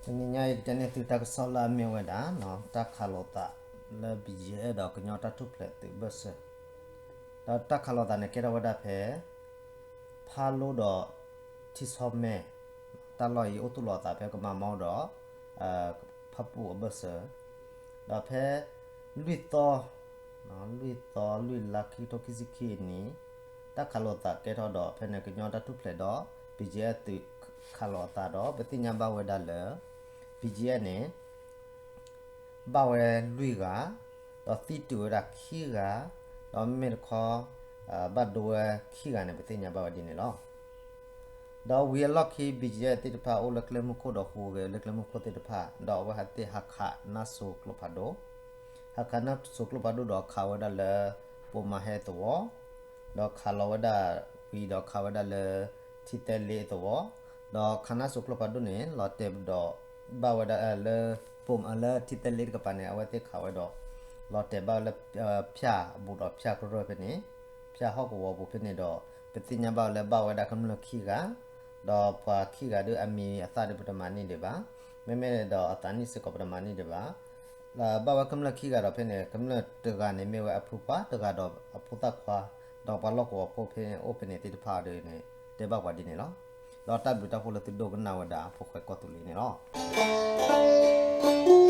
တနံၤညါအံၤ ကတဲန့ၢ်သုတၢ်ကစီၣ်လၢအမ့ၢ်ဝဲဒၣ် တၢ်ခးလိာ်သးလၢ ဘီကၠံအဲၣ် ဒီးကညီတၢ်ထူၣ်ဖျဲးသုးဘၢၣ်စၢၤ, ဒီးတၢ်ခးလိာ်သးန့ၣ်ကဲထီၣ်ဝဲဒၣ်ဖဲ ဖးလိဒီး ထံဆီမဲ, တၢ်လီၢ်အံၤအိၣ်သူၣ်လီၤအသးဖဲကမၤမီဒီး ဖၣ်ပူၣ်အဘၢၣ်စၢၤ, ဒီးဖဲ လွံၢ်သီ လွံၢ်သီ လွံၢ်လါ ခံကထိခံဆံခံအနံၣ်, တၢ်ခးလိာ်သးကဲထီၣ်ဒီး ဖဲန့ၣ်ကညီတၢ်ထူၣ်ဖျဲးဒီး ဘီကၠံအဲၣ် သုးခးလိာ်အသးဒီး ပသ့ၣ်ညါဘၣ်ဝဲဒၣ်လၢ ဘီကၠံအဲၣ် န့ၣ် ဘၣ်ဝဲလွံၢ်ဂၤ, ဒီးသံတုၤဝဲဒၣ်ခံဂၤ, ဒီးမ့မ့ၢ်တခီ ဘၣ်ဒိဝဲခံဂၤန့ၣ် ပသ့ၣ်ညါဘၣ်ဝဲဒ်န့ၣ်လီၤ. ဒီးဝံၤအလီၢ်ခံ ဘီကၠံအဲၣ် သ့ၣ်တဖၣ်အိၣ်လၢကျဲမုၢ်ခိၣ်ဒီးဟူးဂဲၤလၢကျဲမုၢ်ခိၣ်သ့ၣ်တဖၣ် ဒီးအဝဲသ့ၣ်ဟးခးနါစိၤကျိဖးဒိၣ်, ဟးခးနါစိၤကျိဖးဒိၣ်ဒီးခးဝဲဒၣ်လၢ ပိာ်မၤဟဲသဝီ, ဒီးခးလီၤဝဲဒၣ်ဝံၤဒီးခးဝဲဒၣ်လၢ ထံသဲလ့အသဝီ, ဒီးခးနါစိၤကျိဖးဒိၣ်န့ၣ် လီၤတဲာ်ဒီး ဘၣ်ဝဲဒၣ်လၢ ပိာ်မၤလၢထံသဲလ့တကပၤန့ၣ် အဝဲသ့ၣ်ခးဝဲဒီး လီၤတဲာ်ဘၣ်လၢ ဖၠၣ်အဘူးဒီးဖၠၣ်ကရၢၢ်ဖဲန့ၣ်, ဖၠၣ်ဟီၣ်ကဝီၤပူၤဖဲန့ၣ်ဒီး ပသ့ၣ်ညါဘၣ်လၢဘၣ်ဝဲဒၣ်ကမျၢၢ်ခံဂၤ, ဒီးပှၤခံဂၤဒီးအမံၤအသၣ်ဒီးပတမၤန့ၢ်ဒံးဘၣ်, မ့မ့ၢ်ဒီးအသးနံၣ်စ့ၢ်ကီးပတမၤန့ၢ်ဒံးဘၣ် ဘၣ်ဝဲကမျၢၢ်ခံဂၤဒီးဖဲန့ၣ် ကမျၢၢ်တဂၤန့ၣ်မ့ၢ်ဝဲအဖုခွါ တဂၤဒီးအဖိသၣ်ခွါ, ဒီးပှၤလီၢ်ကဝီၤဖိဖဲန့ၣ်အိၣ်ဖဲန့ၣ်သ့ၣ်တဖၣ်ဒီးန့ၣ် တဲဘၣ်ပှၤဒ်န့ၣ်လီၤ. ဒီးတၢ်ဘျုးတၢ်ဖှိၣ်လၢသုဒိကနၣ်ဝဲဒၣ်ဖိၣ်ဃဲကီၢ်သူလ့ၤန့ၣ်လီၤ.